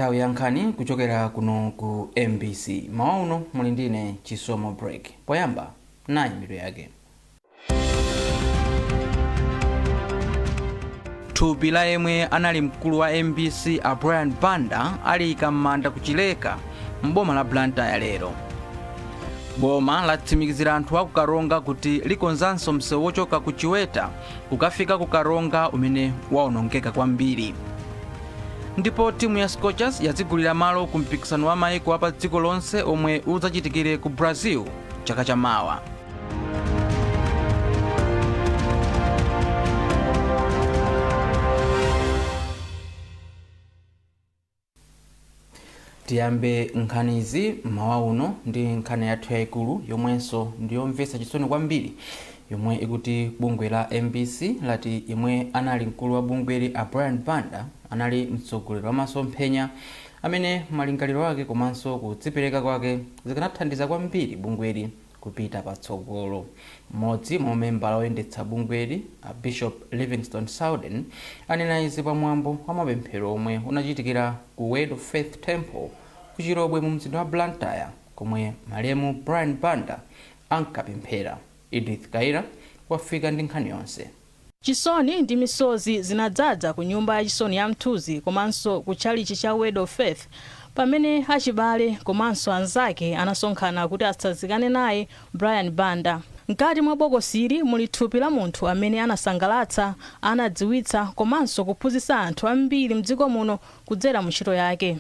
Nthawi ya nkhani kuchokera kuno ku MBC. Mawa uno muli ndine Chisomo Break. Poyamba, nayi mitu yake. Thupi la yemwe anali mkulu wa MBC a Brian Banda aliyika m'manda ku Chileka m'boma la Blantyre lero. Boma latsimikizira anthu a ku Karonga kuti likonzanso msewu wochoka ku Chiweta kukafika ku Karonga umene waonongeka kwambiri. Ndipo timu ya Scorchers yadzigulira malo ku mpikisano wa maiko a pa dziko lonse omwe udzachitikire ku Brazil chaka chamawa. Tiyambe nkhanizi mmawa uno ndi nkhani yathu yayikulu yomwenso ndiyomvetsa chisoni kwambiri, yomwe ikuti bungwe la MBC lati yemwe anali mkulu wa bungweli a Brian Banda anali mtsogoleri wa masomphenya amene malingaliro ake komanso kudzipereka kwake zikanathandiza kwambiri bungweli kupita patsogolo. Mmodzi mwa mamembala oyendetsa bungweli, a Bishop Livingstone Sauden, anena izi pamwambo wa mapemphero omwe unachitikira ku Word of Faith Temple ku Chilobwe mu mzinda wa Blantyre, komwe malemu Brian Banda ankapemphera. Edith Kaira wafika ndi nkhani yonse. Chisoni ndi misozi zinadzadza ku nyumba ya chisoni ya Mthunzi komanso ku tchalitchi cha Word of Faith pamene achibale komanso anzake anasonkhana kuti atsanzikane naye Brian Banda. Mkati mwa bokosili muli thupi la munthu amene anasangalatsa, anadziwitsa komanso kuphunzitsa anthu ambiri mdziko muno kudzera mu ntchito yake.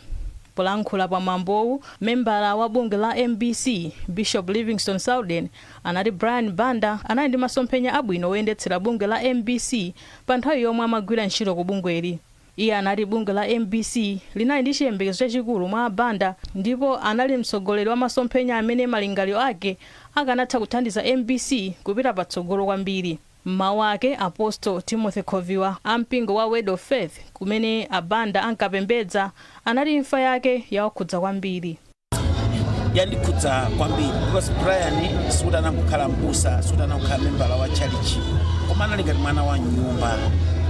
Polankhula pa mwambowu, membala wa bungwe la MBC, Bishop Livingstone Sauden, anati Brian Banda anali ndi masomphenya abwino oyendetsera bungwe la MBC pa nthawi yomwe amagwira ntchito ku bungweli. Iye anati bungwe la MBC linali ndi chiyembekezo chachikulu mwa a Banda ndipo anali mtsogoleri wa masomphenya amene malingaliro ake akanatha kuthandiza MBC kupita patsogolo kwambiri. M'mawu ake, Apostle Timothy Khoviwa a mpingo wa Word of Faith kumene a Banda ankapembedza anati imfa yake yawakhudza kwambiri. Yandikhudza kwambiri because Brian sikuti anangokhala mbusa, sikuti anangokhala membala wa tchalitchi, koma anali ngati mwana wa mnyumba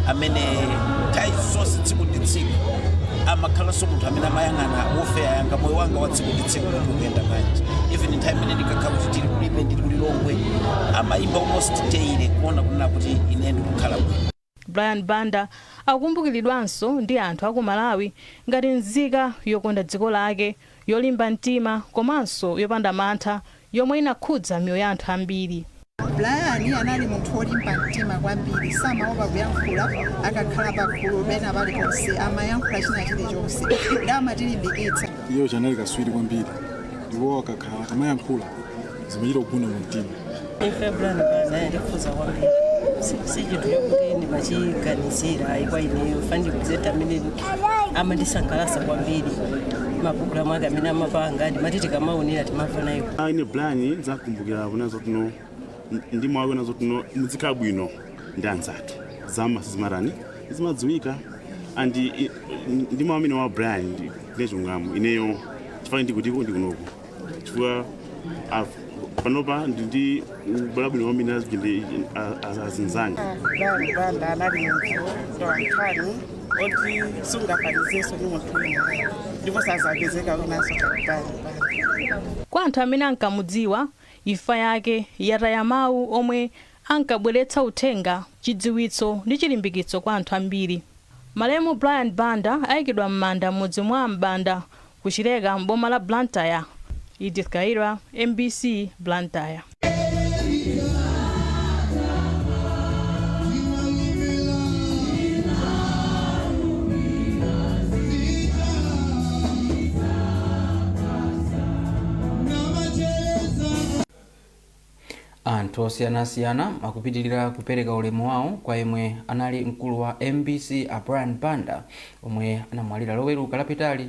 amene nthawi zonse, tsiku ndi tsiku, amakhalanso munthu amene amayang'ana welfare yanga, moyo wanga wa tsiku ndi tsiku, kuti ukuyenda bwanji. Even nthawi imene ndikakhala kuti tili kulibe, ndili kulilongwe, amayimba almost daily kuona kunena kuti ine ndikukhala bwino. Brian Banda akukumbukiridwanso ndi anthu aku Malawi ngati nzika yokonda dziko lake, yolimba mtima komanso yopanda mantha yomwe inakhudza miyoyo ya anthu ambiri. Brian anali munthu wolimba mtima kwambiri, samaopa kuyankhula. Akakhala pagulu pena paliponse amayankhula china chilichonse ndi amatilimbikitsa. Iye anali kaswiri kwambiri ndipo akakhala akamayankhula zimachita kugunda mu mtima. Imfa ya Brian Banda yandikhudza kwambiri. Si chinthu chokuti ndimachiganizira ayi kwa ineyo. Fa ndikuzeta amene amandisangalatsa kwambiri, mapulogalamu ake amene amapanga, ndimati tikamaonera timamva nayo. Ine Brian ndidzakumbukira kunazo tuno ndi mwawi nazo tuno muzikhala bwino ndi anzathu, zama sizimatani, zimadziwika. Andi ndi mawu amene wa Brian ndi chilungamo ineyo chifukwa ndikutiko ndikunoku chifukwa panopa ndi ubale bwino kwambiri ndi azinzanga. Brian Banda anali munthu tolankhani oti sungafanizenso ndi munthu wina, ndipo sazapezeka winanso ngati Brian Banda. Kwa anthu amene ankamudziwa, imfa yake yataya mawu omwe ankabweretsa uthenga, chidziwitso ndi chilimbikitso kwa anthu ambiri. Malemu Brian Banda ayikidwa m'manda m'mudzi mwa Mbanda ku Chileka m'boma la Blantyre. Edith Kaira, MBC, Blantyre. Anthu osiyanasiyana akupitirira kupereka ulemu wawo kwa yemwe anali mkulu wa MBC a Brian Banda, omwe anamwalira Loweruka lapitali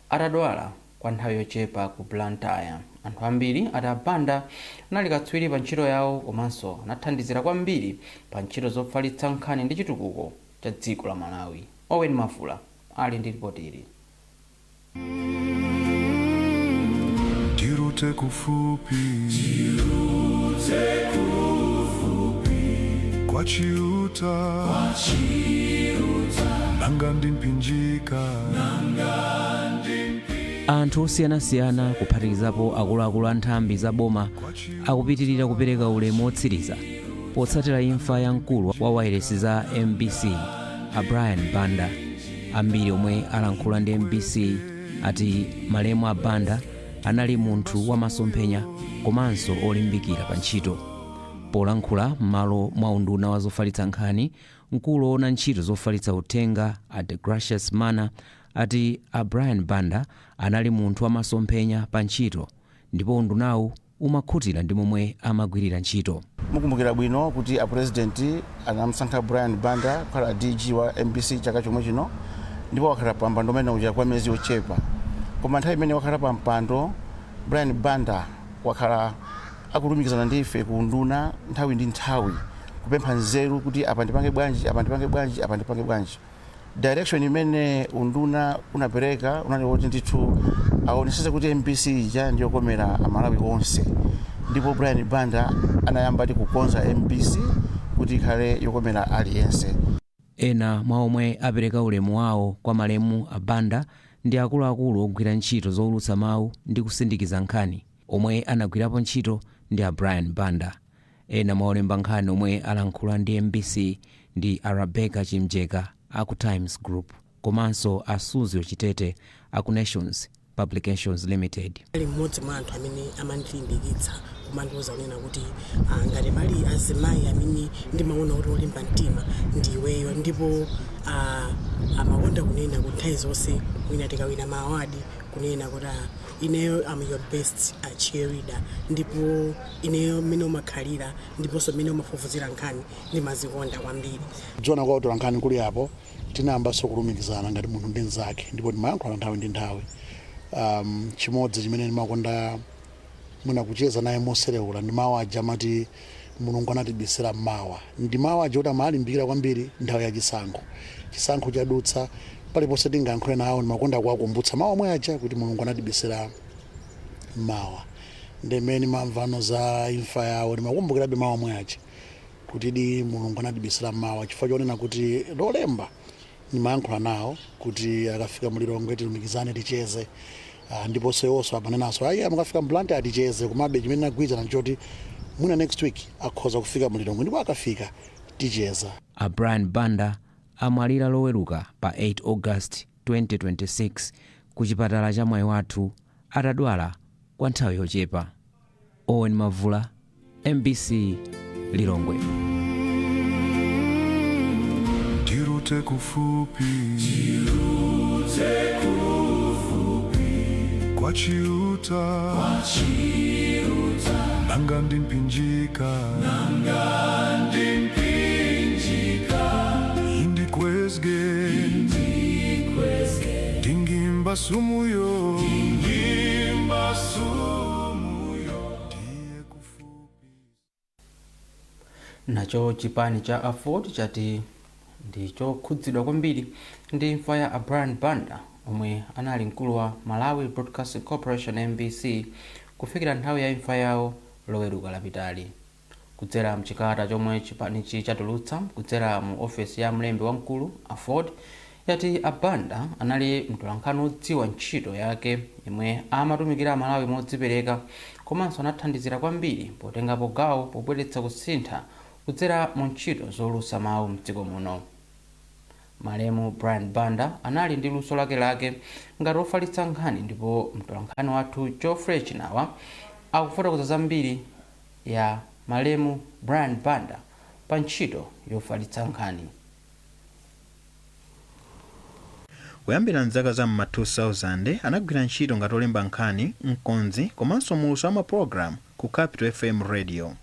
atadwala kwa nthawi yochepa ku Blantyre. Anthu ambiri ati a Banda anali katswiri pa ntchito yawo komanso anathandizira kwambiri pa ntchito zofalitsa nkhani ndi chitukuko cha dziko la Malawi. Owen Mavula ali ndi ripoti ili. Tirute kufupi, kwa Chiuta, nanga ndimpinjika. Anthu osiyanasiyana, kuphatikizapo akuluakulu a nthambi za boma, akupitirira kupereka ulemu otsiriza potsatira imfa ya mkulu wa wailesi za MBC, a Brian Banda. Ambiri omwe alankhula ndi MBC ati malemu a Banda anali munthu wamasomphenya komanso olimbikira pa ntchito. Polankhula m'malo mwa unduna wa zofalitsa nkhani, mkulu woona ntchito zofalitsa uthenga, a Degracious Mana, ati a Brian Banda anali munthu wamasomphenya pa ntchito ndipo undunawu umakhutira ndi momwe amagwirira ntchito. Mukumbukira bwino kuti a President anamusankha Brian Banda kukhala DG wa MBC chaka chomwe chino, ndipo wakhala pa mpando umene uja kwa miyezi yochepa. Koma nthawi imene wakhala pa mpando, Brian Banda wakhala akulumikizana ndi ife ku unduna nthawi ndi nthawi, kupempha nzeru kuti apa ndipange bwanji, apa ndipange bwanji, apa ndipange bwanji. Direction imene unduna unapereka unali woti ndithu aonesese kuti MBC ija ndiyokomera Amalawi onse, ndipo Brian Banda anayamba ndi kukonza MBC kuti ikhale yokomera aliyense. Ena mwa omwe apereka ulemu wawo kwa malemu a Banda ndi akuluakulu ogwira ntchito zowulutsa mawu ndi kusindikiza nkhani omwe anagwirapo ntchito ndi a Brian Banda. Ena mwa olemba nkhani omwe alankhula ndi MBC ndi a Rebecca Chimjeka aku Times Group komanso a Suzgo Chitete aku Nations Publications Limited. Ali mmodzi mwa anthu amene amandilimbikitsa, kumandiuza kunena kuti ngati pali azimayi amene ndimaona kuti olimba mtima, ndiweyo. Ndipo amakonda kunena kuti nthawi zonse mwina tikawina ma award, kunena kuti ineyo am your best cheerleader, ndipo ineyo mmene umakhalira ndiponso mmene umafufuzira nkhani ndimazikonda kwambiri. Kudziwana kwa otola nkhani kuli apo, tinayambanso kulumikizana ngati munthu ndi mnzake, ndipo timayankhulana nthawi ndi nthawi. Chimodzi chimene ndimakonda mwina kucheza naye moserewula ndi mawu aja amati, "Mulungu anatibisira mawa." Ndi mawu aja kuti amalimbikira kwambiri nthawi ya chisankho. Chisankho chadutsa, paliponse tingayankhule nawo ndimakonda kuwakumbutsa mawu omwe aja kuti Mulungu anatibisira mawa. Ndimene mamvano za imfa yawo, ndimakumbukirabe mawu omwe aja kuti di Mulungu anatibisira mawa, chifukwa chonena kuti Lolemba ndimayankhula nawo kuti akafika muLilongwe tilumikizane, ticheze. Ndiponso iwonso amanenanso, ayi, amukafika mBlantyre aticheze. Komabe chimene nagwirizana nchoti mwina next week akhoza kufika muLilongwe, ndipo akafika ticheza. A Brian Banda amwalira Loweruka pa 8 August 2026 ku chipatala cha Mwaiwathu atadwala kwa nthawi yochepa. Owen Mavula, MBC, Lilongwe. Tirute kufupi, tirute kufupi kwa Chiuta, kwa Chiuta, nanga ndimpinjika, nanga ndimpinjika, indikwezge, indikwezge, ndingimba sumuyo, ndingimba sumuyo, ndiye kufupi. Nacho chipani cha AFORD chati ndi chokhudzidwa kwambiri ndi imfa ya a Brian Banda, omwe anali mkulu wa Malawi Broadcasting Corporation, MBC, kufikira nthawi ya imfa yawo Loweruka lapitali. Kudzera mchikalata chomwe chipanichi chatulutsa kudzera mu ofesi ya mlembi wamkulu, AFORD yati a Banda anali mtolankhani wodziwa ntchito yake yemwe amatumikira Amalawi modzipereka, komanso anathandizira kwambiri potengapo gawo pobweretsa kusintha kudzera mu ntchito zowulutsa mawu mdziko muno. Malemu Brian Banda anali ndi luso lakelake ngati wofalitsa nkhani, ndipo mtolankhani wathu Geoffrey Chinawa akufotokoza zambiri ya malemu Brian Banda pa ntchito yofalitsa nkhani. Kuyambira mzaka za m'ma 2000 anagwira ntchito ngati olemba nkhani, mkonzi komanso muulutsi wa mapulogalamu ku Capital FM Radio.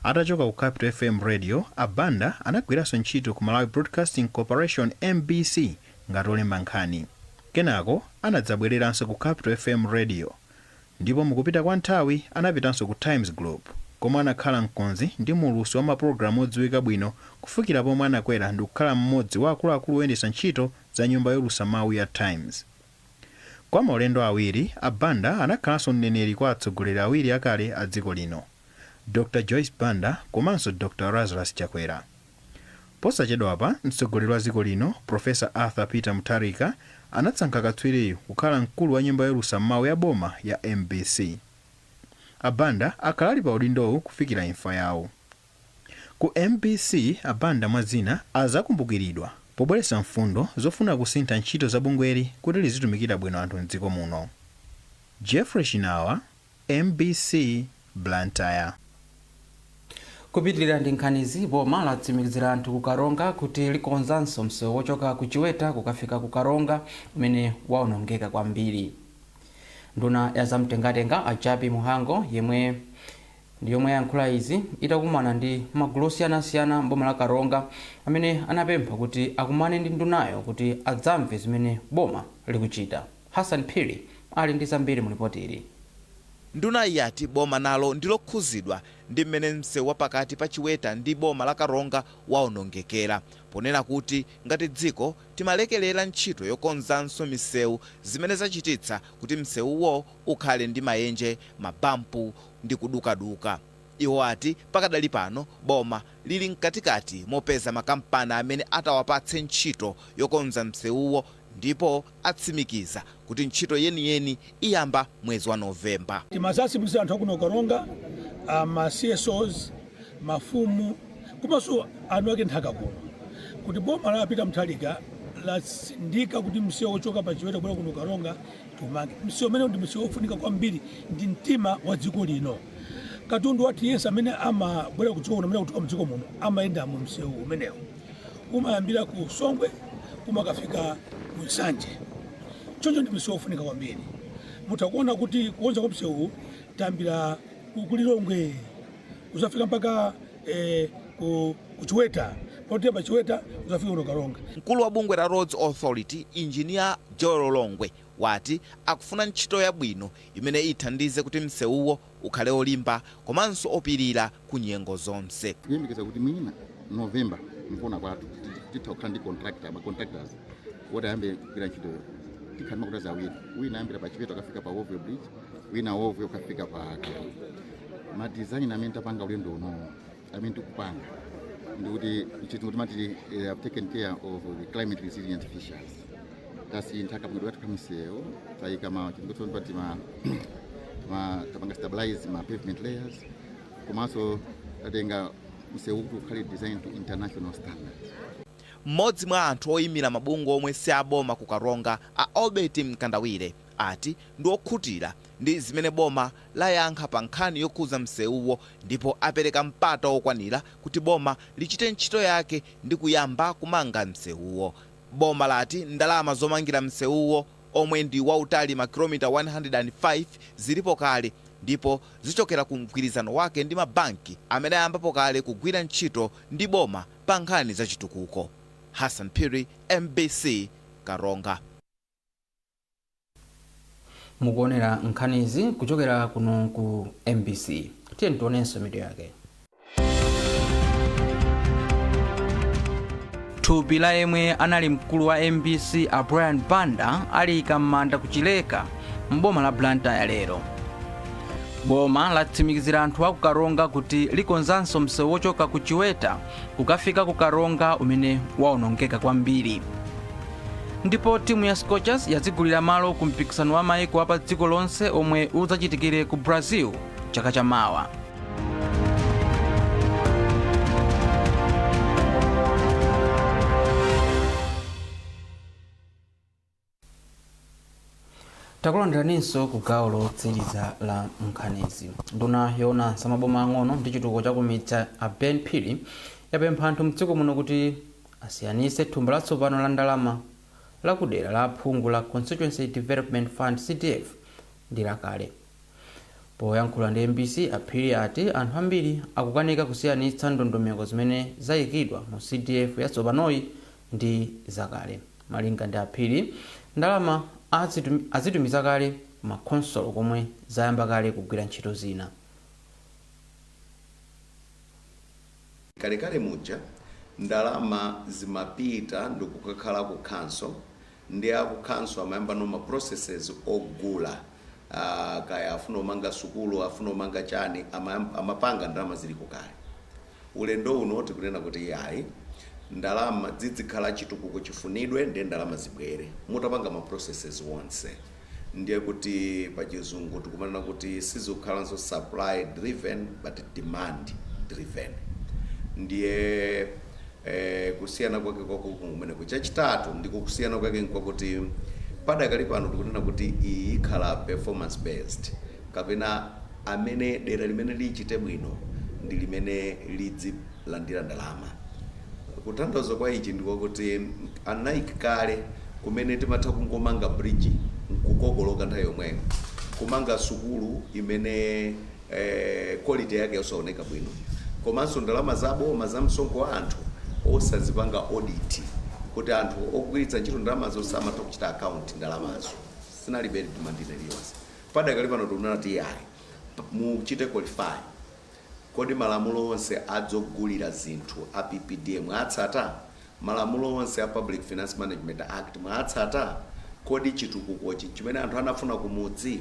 Atachoka ku Capital FM Radio, a Banda anagwiranso ntchito ku Malawi Broadcasting Corporation, MBC, ngati olemba nkhani. Kenako anadzabwereranso ku Capital FM Radio ndipo mukupita kwa nthawi anapitanso ku Times Group komwe anakhala mkonzi ndi muulutsi wa mapulogalamu odziwika bwino kufikira pomwe anakwera ndikukhala mmodzi wa akuluakulu oyendetsa ntchito za nyumba youlutsa mawu ya Times. Kwa maulendo awiri, a Banda anakhalanso mneneri kwa atsogoleri awiri akale a dziko lino, Dr Joyce Banda komanso Dr Lazarus Chakwera. Posachedwapa, mtsogoleri wa dziko lino, Professor Arthur Peter Mutharika, Anasankha katswiriyu kukhala mkulu wa nyumba youlutsa mawu ya boma ya MBC. A Banda akhala ali pa udindowu kufikira imfa yawo. Ku MBC, a Banda mwa zina azakumbukiridwa pobweretsa mfundo zofuna kusintha ntchito za bungweli kuti lizitumikira bwino anthu mdziko muno. Jeffrey Chinawa, MBC, Blantyre. Kupitirira ndi nkhanizi, boma latsimikizira anthu ku Karonga kuti likonzanso msewu wochoka ku Chiweta kukafika ku Karonga umene waonongeka kwambiri. Nduna ya zamtengatenga a Jappie Mhango yemwe ndi yomwe yayankhula izi itakumana ndi magulu osiyanasiyana mboma la Karonga amene anapempha kuti akumane ndi ndunayo kuti adzamve zimene boma likuchita. Hassan Phiri ali ndi zambiri mu ripoti ili. Nduna yati boma nalo ndilokhuzidwa ndi mmene msewu wa pakati pa Chiweta ndi boma la Karonga waonongekera, ponena kuti ngati dziko timalekelera ntchito yokonzanso misewu zimene zachititsa kuti msewuwo ukhale ndi maenje, mabampu ndi kudukaduka. Iwo ati pakadali pano boma lili mkatikati mopeza makampani amene atawapatse ntchito yokonza msewuwo ndipo atsimikiza kuti ntchito yeniyeni iyamba mwezi wa Novemba. Timazatsimikizira anthu akuno Karonga, ma CSOs, mafumu komanso anthu ake nthaka kuno kuti boma la Peter Mutharika latsindika kuti msewu wochoka pa Chiweta kubwera kuno Karonga tiumange. Msewu umene ndi msewu wofunika kwambiri, ndi mtima wa dziko lino. Katundu wathu yense amene amabwera ku dziko kuno, amene akuchoka mdziko muno, amayenda mu msewu umenewu. Umayambira ku Songwe kumakafika ku Nsanje, choncho ndi msewu wofunika kwambiri. Mutha kuona kuti kukonza kwa msewu tayambira ku Lilongwe kuzafika mpaka ku Chiweta, poti pa Chiweta kuzafika kuno Karonga. Mkulu wa bungwe la Roads Authority, Injiniya Joel Longwe, wati akufuna ntchito yabwino imene ithandize kuti msewuwo ukhale olimba komanso opirira ku nyengo zonse. Kuyembekeza kuti mwina November, mkuona kwathu, titha kukhala ndi contractor, ma contractors woti ayambe kugwira ntchitoyo. Tikhala ndi ma contractors awiri, wina ayambira pa Chiweta ukafika pa Wovwe Bridge, wina Wovwe ukafika pa Karonga. Ma design amene tapanga ulendo uno, amene tikupanga, ndikuti chizungu timati have taken care of the climate resilient features. Tasintha kapangidwe kathu kamisewu, tayika ma chizungu timati ma tapanga stabilize ma pavement layers, komanso tatenga msewu kuti ukhale design to international standards. Mmodzi mwa anthu oyimira mabungwe omwe si aboma ku Karonga, a Albert Mkandawire, ati ndi okhutira ndi zimene boma layankha pa nkhani yokhuza msewuwo ndipo apereka mpata wokwanira kuti boma lichite ntchito yake ndi kuyamba kumanga msewuwo. Boma lati ndalama zomangira msewuwo omwe ndi wautali makilomita 105 zilipo kale ndipo zichokera ku mgwirizano wake ndi mabanki amene ayambapo kale kugwira ntchito ndi boma pa nkhani zachitukuko. Hassan Phiri, MBC, Karonga. Mukuonera nkhanizi kuchokera kuno ku MBC. Tiye tionenso mitu yake. Thupi la yemwe anali mkulu wa MBC a Brian Banda aliyika m'manda ku Chileka mboma la Blantyre lero. Boma latsimikizira anthu aku Karonga kuti likonzanso msewu wochoka ku Chiweta kukafika ku Karonga umene waonongeka kwambiri. Ndipo timu ya Scorchers yazigulira malo ku mpikisano wa maiko apa dziko lonse omwe udzachitikire ku Brazil chaka chamawa. Takulandiraninso ku gawo lotsiriza la nkhanizi. Nduna yoona zamaboma ang'ono ndi chitukuko cha kumidzi a Ben Phiri yapempha anthu mdziko muno kuti asiyanise thumba latsopano la ndalama lakudera la aphungu la Constituency Development Fund, CDF, ndi lakale. Poyankhula ndi MBC, a Phiri ati anthu ambiri akukanika kusiyanitsa ndondomeko zimene zayikidwa mu CDF yatsopanoyi ndi zakale. Malinga ndi a Phiri, ndalama azitumiza kale ku makhonsolo komwe zayamba kale kugwira ntchito zina. Kalekale muja ndalama zimapita ndikukakhala ku council, ndi aku council amayamba no ma processes ogula, kaya afuna umanga sukulu, afuna umanga chani, amapanga ndalama ziliko kale. Ulendo uno tikunena kuti yayi, Ndalama zizikhala chitukuko chifunidwe, ndiye ndalama zibwere mutapanga ma processes wonse. Ndiye kuti pachizungu tikumanena kuti sizikukhalanso supply driven but demand driven. Ndiye kusiyana kwake kwakukulu kumeneko. Chachitatu, ndiko kusiyana kwake nkwakuti padakali pano tikunena kuti iyi ikhala performance based, kapena amene dera limene lichite bwino ndi limene lidzilandira ndalama. Kutanthauza kwa ichi ndikwakuti unlike kale kumene timatha kungomanga bridge nkukokoloka nthawi yomweyo, kumanga sukulu imene quality yake yosaoneka bwino, komanso ndalama za boma za msonkho wa anthu osazipanga audit, kuti anthu ogwiritsa ntchito ndalamazo samatha kuchita account ndalamazo, sinalibe demand iliyonse. Padakali pano tikunena kuti yayi, muchite qualify. Kodi malamulo onse adzogulira zinthu a PPDA mwatsata? Malamulo onse a Public Finance Management Act mwatsata? Kodi chitukukochi chimene anthu anafuna kumudzi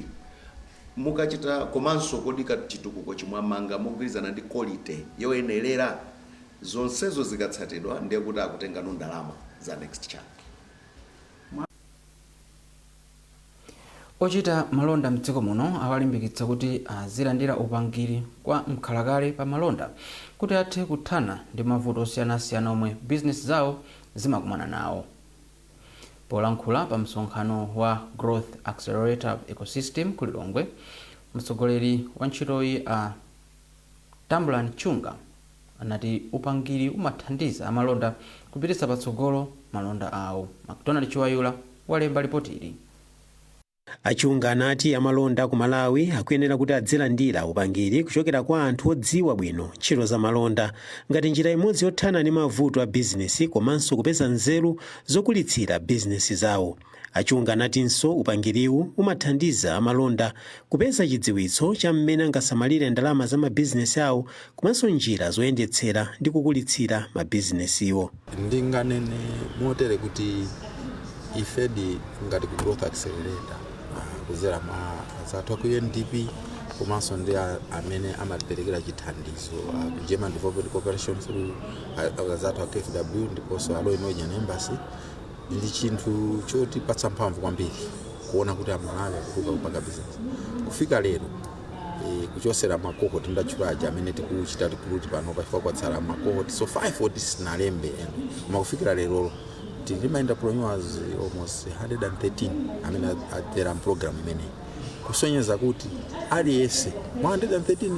mukachita, komanso kodi ka chitukuko chimwamanga mogwirizana ndi quality yoyenerera? Zonsezo zikatsatidwa, ndiye kuti akutengano ndalama za next chunk. Ochita malonda mdziko muno awalimbikitsa kuti azilandira upangiri kwa mkhalakale pa malonda kuti athe kuthana ndi mavuto osiyanasiyana omwe bizinesi zawo zimakumana nawo. Polankhula pa msonkhano wa Growth Accelerator Ecosystem ku Lilongwe, mtsogoleri wa ntchitoyi a Tambulani Chunga anati upangiri umathandiza amalonda kupititsa patsogolo malonda awo. MacDonald Chiwayula walemba ripoti ili. Achunga anati amalonda ku Malawi akuyenera kuti adzilandira upangiri kuchokera kwa anthu odziwa bwino ntchito za malonda ngati njira imodzi yothana ndi mavuto a bizinesi komanso kupeza nzeru zokulitsira bizinesi zawo. Achunga anatinso upangiriwu umathandiza amalonda kupeza chidziwitso cha mmene angasamalire ndalama za mabizinesi awo komanso njira zoyendetsera ndi kukulitsira mabizinesiwo. Ndinganene motere kuti ifedi ngati ku Growth Accelerator, kuzera mwa anzathu aku UNDP komanso ndi amene amatiperekera chithandizo ku German Development Cooperation through anzathu a KfW ndiponso a Royal Norwegian Embassy, ndi chinthu chotipatsa mphamvu kwambiri kuona kuti Amalawi akutukuka kupanga business kufika lero, kuchosera ma cohort ndatchula aja amene tikuchita recruit pano, pachifukwa kwatsala ma cohort so 5 oti sinalembe eno, koma kufikira lerolo tili ma entrepreneurs almost 113 amene adzera program imeneyi, kusonyeza kuti aliyense mwa 113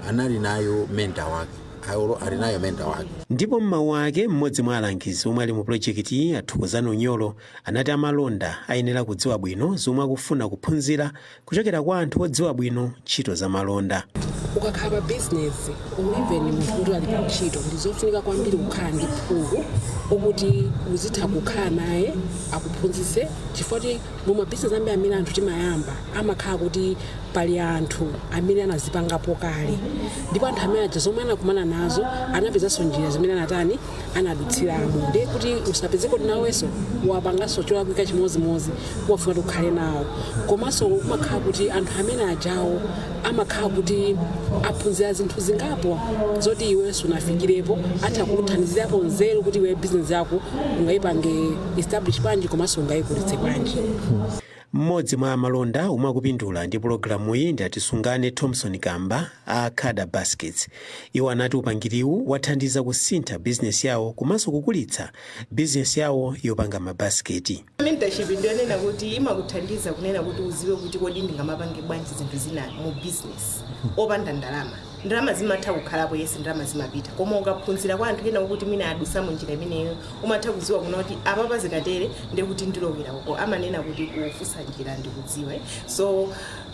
anali nayo mentor wake, ayolo ali nayo mentor wake. Ndipo m'mawu ake, mmodzi mwa alangizi omwe ali mu pulojekitiyi, Athokozani Unyolo, anati amalonda ayenera kudziwa bwino zomwe akufuna kuphunzira kuchokera kwa anthu odziwa bwino ntchito za malonda. Ukakhala pa bizinesi or even munthu kuti ali pa ntchito, ndi zofunika kwambiri kukhala ndi phungu okuti uzitha kukhala naye akuphunzitse, chifukwa kuti mu mabizinesi ambiri amene anthu timayamba amakhala kuti pali anthu amene anazipangapo kale, ndipo anthu amene aja zomwe anakumana nazo anapezanso njira zimene anatani anadutsiramo. Ndiye kuti usapeze kuti nawenso wapanganso cholakwika chimodzimodzi, umafuna kuti ukhale nawo. Komanso kumakhala kuti anthu amene ajawo amakhala kuti aphunzira zinthu zingapo zoti iwenso unafikirepo, atha kukuthandizirapo nzeru kuti iwe bizinesi yako ungayipange establish bwanji komanso ungayikulitse bwanji. Mmodzi mwa amalonda omwe akupindula ndi pulogalamuyi ndi Atisungane Thompson Kamba a Kada Baskets. Iwo anati upangiriwu wathandiza kusintha bizinesi yawo komanso kukulitsa bizinesi yawo yopanga mabasiketi. Mentorship ndiyonena kuti imakuthandiza kunena kuti uziwe kuti kodi ndingamapange bwanji zinthu zina mu business opanda ndalama. Ndalama zimatha kukhalapo, yes, ndalama zimapita, koma ukaphunzira kwa anthu ena kuti mwina adusa mu njira imeneyo, umatha kudziwa kuna kuti apapa zikatere ndekuti ndilowera uko. Amanena kuti kufunsa njira ndikudziwa, eh. So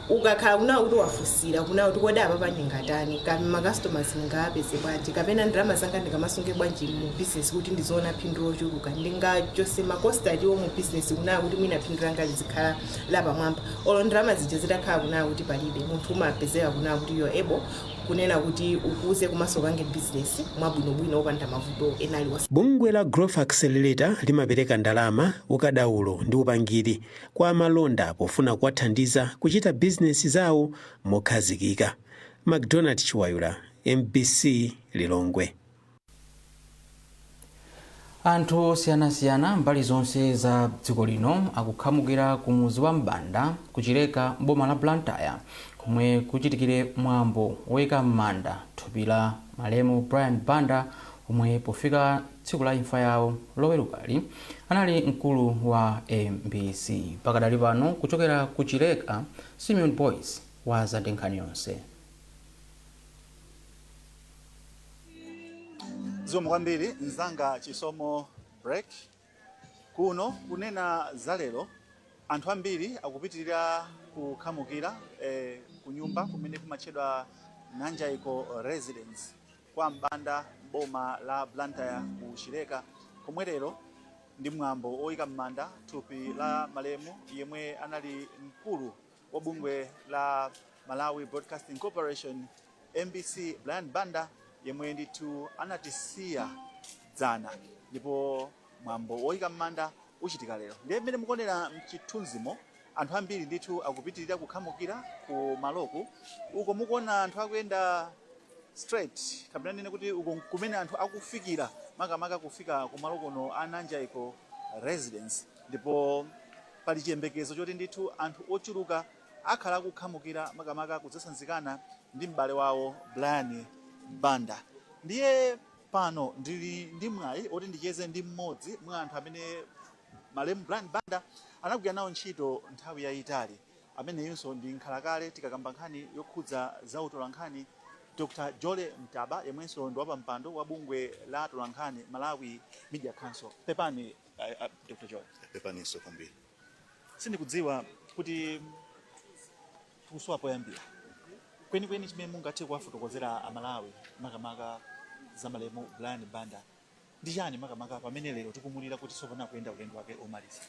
ukakhala kunawo kuti wafunsira kunawo kuti kodi apapa ndingatani, ma customers ndingapeze bwanji, kapena ndalama zanga ndingamasunge bwanji mu business kuti ndizoona phindu lochuluka, ndingachose ma cost atiwo mu business kunawo kuti mwina phindu langa lizikhala lapamwamba, olo ndalama zija zitakhala kunawo kuti palibe, munthu umapezeka kunawo kuti you're able kunena kuti ukuze komanso upange business mwabwinobwino opanda mavuto ena aliwonse. Bungwe la Growth Accelerator limapereka ndalama, ukadaulo ndi upangiri kwa amalonda pofuna kuwathandiza kuchita bizinesi zawo mokhazikika. MacDonald Chiwayula, MBC, Lilongwe. Anthu osiyanasiyana mbali zonse za dziko lino akukhamukira ku muzi wa Mbanda kuchileka boma la Blantyre, komwe kuchitikire mwambo woyika m'manda thupi la malemu Brian Banda, omwe pofika tsiku la imfa yawo lowerukali anali mkulu wa MBC. Pakadali pano, kuchokera ku Chileka, Simeon Boys waza ndi nkhani yonse. Zikomo kwambiri mzanga Chisomo Break. Kuno kunena za lero, anthu ambiri akupitirira kukhamukira kunyumba kumene kumatchedwa Nanjaiko Residence kwa Mbanda, boma la Blantyre ku Chileka, komwe lero ndi mwambo oyika m'manda thupi la malemu yemwe anali mkulu wa bungwe la Malawi Broadcasting Corporation, MBC, Brian Banda, yemwe ndithu anatisiya dzana, ndipo mwambo woyika m'manda uchitika lero. Ndiye mmene mukuonera mchithunzimo, anthu ambiri ndithu akupitirira kukhamukira ku maloku. Uko mukuona anthu akuyenda straight, kapena nene kuti uko kumene anthu akufikira, makamaka kufika kumalo kuno a Nanjaiko Residence, ndipo pali chiyembekezo choti ndithu anthu ochuluka akhala akukhamukira makamaka kudzasanzikana ndi m'bale wawo Brian Banda. Ndiye pano ndili ndi mwayi oti ndicheze ndi mmodzi mwa anthu amene malemu Brian Banda anagwira nawo ntchito nthawi yayitali, ameneyunso ndi nkhalakale tikakamba nkhani yokhudza za utolankhani, Dr Jole Mtaba, yemwenso ndi wapampando wa bungwe la atolankhani, Malawi Media Council. Pepani, Dr Jole. Pepaninso kwambiri. Sindikudziwa kuti tikusowa poyambira kwenikweni. Chimene mungathe kuwafotokozera Amalawi makamaka za malemu Brian Banda ndi chani, makamaka pamene lero tikumulira kuti tsopano akuyenda ulendo wake omaliza?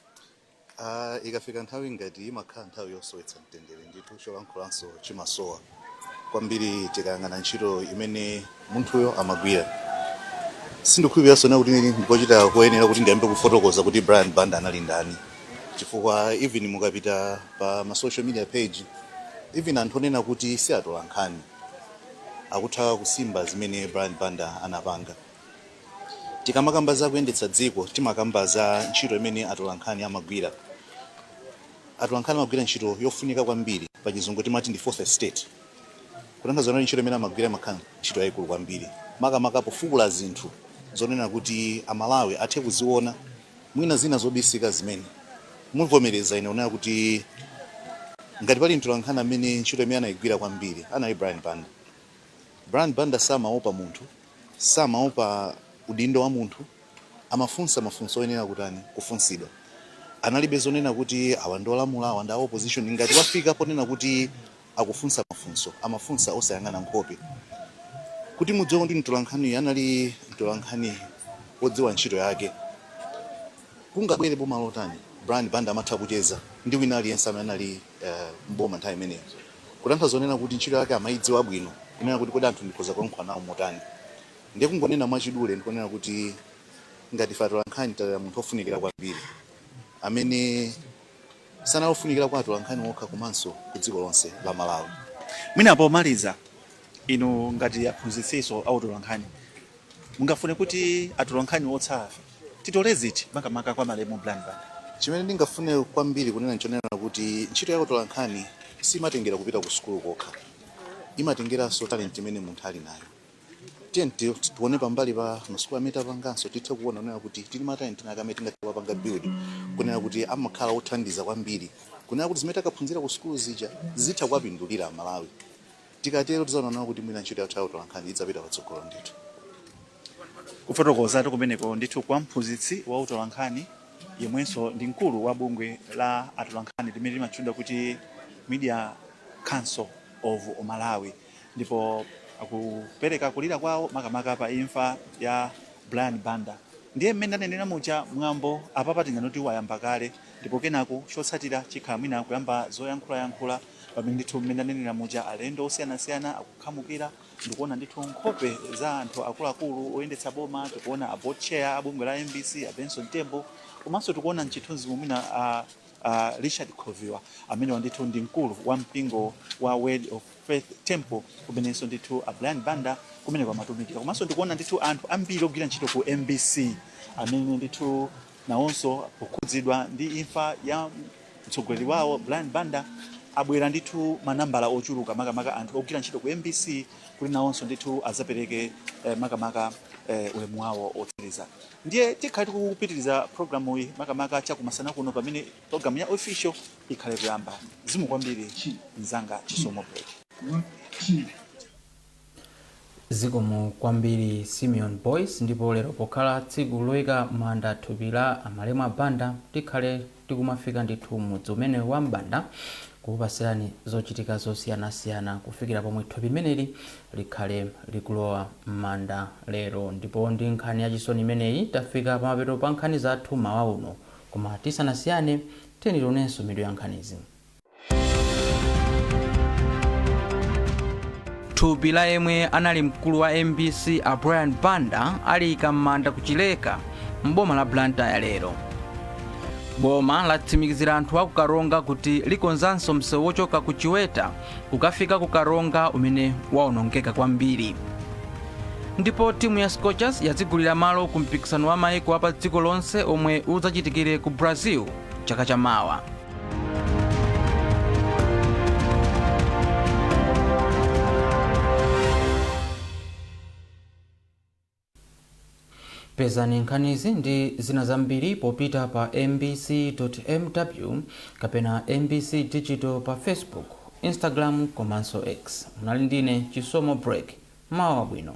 Ikafika nthawi ngati imakhala nthawi yosowetsa mtendere ndithu, cholankhulanso chimasowa kwambiri tikayang'ana ntchito imene munthuyo amagwira. Sindikukhulupiranso na kuti ndikochita koyenera kuti ndiyambe kufotokoza kuti Brian Banda anali ndani, chifukwa even mukapita pa ma social media page, even anthu onena kuti si atolankhani akutha kusimba zimene Brian Banda anapanga. Tikamakamba za kuyendetsa dziko, timakamba za ntchito imene atolankhani amagwira. Atolankhani amagwira ntchito yofunika kwambiri, pa Chizungu timati ndi fourth estate, kutanthauza kuti ntchito imene amagwira imakhala ntchito yayikulu kwambiri, makamaka pofukula zinthu zonena kuti Amalawi athe kuziona, mwina zina zobisika, zimene muvomereza ine kunena kuti ngati pali mtolankhani amene ntchito imene anayigwira kwambiri, anali Brian Banda. Brian Banda samaopa munthu, samaopa udindo wa munthu, amafunsa mafunso oyenera kutani, kufunsidwa. Analibe zonena kuti awa ndi olamula, awa ndi a opposition. Ngati wafika ponena kuti akufunsa mafunso, amafunsa osayang'ana nkhope. Kuti mudziwe kuti mtolankhani anali mtolankhani wodziwa ntchito yake, kungabwere boma lotani, Brian Banda amatha kucheza ndi wina aliyense amene anali mboma nthawi imeneyo, kutanthauza zonena kuti ntchito yake amayidziwa bwino, kunena kuti kodi anthu ndikhoza kuyankhula nawo motani. Ndiye kungonena mwachidule, ndikunena kuti ngati ife atolankhani talira munthu ofunikira kwambiri, amene sanali ofunikira kwa atolankhani okha komanso ku dziko lonse la Malawi. Mwina pomaliza, inu ngati aphunzitsinso a utolankhani, mungafune kuti atolankhani otsalafe titole ziti makamaka kwa malemu Brian Banda? Chimene ndingafune kwambiri kunena nchonena kuti ntchito ya utolankhani simatengera kupita ku sukulu kokha, imatengeranso talent imene munthu ali nayo. Tiye tione pambali pa masukulu amene tapanganso, tithe kuona kunena kuti tili ma talent ena amene tingathe kuwapanga build, kunena kuti amakhala othandiza kwambiri, kunena kuti zimene takaphunzira ku sukulu zija zitha kuwapindulira Amalawi. Tikatero tidzaona kuti mwina ntchito yathu ya utolankhani idzapita patsogolo ndithu. Kufotokozatu kumeneko ndithu kwa mphunzitsi wa utolankhani yemwenso ndi mkulu wa bungwe la atolankhani limene limatchedwa kuti Media Council of Malawi, ndipo akupereka kulira kwawo makamaka pa imfa ya Brian Banda. Ndiye mmene ndanenera muja, mwambo apapa tinganoti wayamba kale, ndipo kenako chotsatira chikhala mwina kuyamba zoyankhulayankhula, pamene ndithu mmene ndanenera muja alendo osiyanasiyana akukhamukira. Ndikuona ndithu nkhope za anthu akuluakulu oyendetsa boma, tikuona a board chair a bungwe la MBC, a Benson Tembo, komanso tikuona mchithunzi mwina a Richard Khoviwa, amene ndithu ndi mkulu wa mpingo wa Word of Faith Temple, kumenenso ndithu a Brian Banda kumene kwamatumikira. Komanso ndikuona ndithu anthu ambiri ogwira ntchito ku MBC amene ndithu nawonso pokhudzidwa ndi imfa ya mtsogoleri wawo Brian Banda abwera ndithu manambala ochuluka, makamaka anthu ogwira ntchito ku MBC, kuti nawonso ndithu azapereke makamaka ulemu wawo otsiriza. Ndiye tikhale tikupitiriza programu iyi makamaka chakumasana kuno, pamene programu ya official ikhale kuyamba. Zikomo kwambiri, mzanga Chisomo Break. Zikomo kwambiri, Simeon Boys. Ndipo lero pokhala tsiku loyika manda thupi la amalemu a Banda, tikhale tikumafika ndithu mudzi umene wa Mbanda kukupasirani zochitika zosiyanasiyana kufikira pomwe thupi limeneli likhale likulowa m'manda lero. Ndipo ndi nkhani yachisoni imeneyi tafika pamapeto pa nkhani zathu mawa uno, koma tisanasiyane tiyeni tionenso mitu ya nkhanizi. Thupi la yemwe anali mkulu wa MBC a Brian Banda aliyika m'manda ku Chileka mboma la Blantyre lero. Boma latsimikizira anthu aku Karonga kuti likonzanso msewu wochoka ku Chiweta kukafika ku Karonga umene waonongeka kwambiri. Ndipo timu ya Scorchers yadzigulira malo ku mpikisano wa maiko apa dziko lonse omwe udzachitikire ku Brazil chaka chamawa. Pezani nkhanizi ndi zina zambiri popita pa mbc.mw kapena MBC Digital pa Facebook, Instagram komanso X. Munali ndine Chisomo Break. Mawa wabwino.